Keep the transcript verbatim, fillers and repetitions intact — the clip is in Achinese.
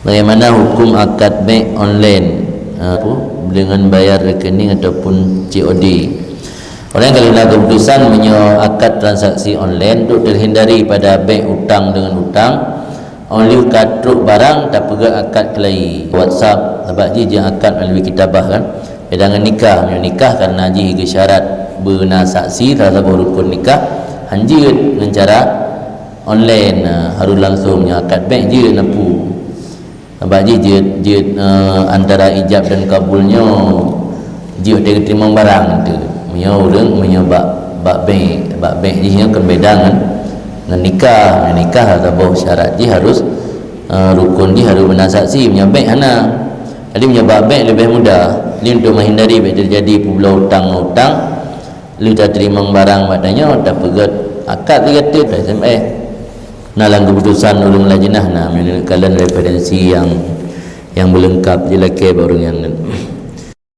Bagaimana hukum akad bank online, ha, apa, dengan bayar rekening ataupun C O D? Orang kalau na keputusan meunyoe akad transaksi online untuk terhindari pada bank utang dengan utang, ôh lheueh ka trok barang tapeugöt akad keulayi WhatsApp, sabab jih jeuet akad melalui kitabah kan. Beda ngon nikah, meunyoe nikah karena jih geusyarat beuna saksi salah saboh rukun nikah, han jeuet ngon cara online, ha, harus langsung nyoe akad bank jeuet na peue. Bak jih jeuet, jeuet, eh, antara ijab dan kabul nyoe jeuet teurimong barang tu. Meunyoe ureueng, meunyoe bak, bak bank, bak bank jih nyoe kan beda ngon, ngon nikah. Ngon nikah saboh syarat jih harus, eh, rukun jih harus beuna saksi. Meunyoe bank hana. Jadi meunyoe bak bank leubeh mudah. Jadi untuk menghindari bank terjadi peubloe utang-utang, lheueh tateurimong barang bak tanyoe, tapeugöt akad lé gata, S M S. Na lam keputusan ureueng lajnah na, meunurot kalon referensi yang, yang beulengkap jilakée bak ureueng nyan.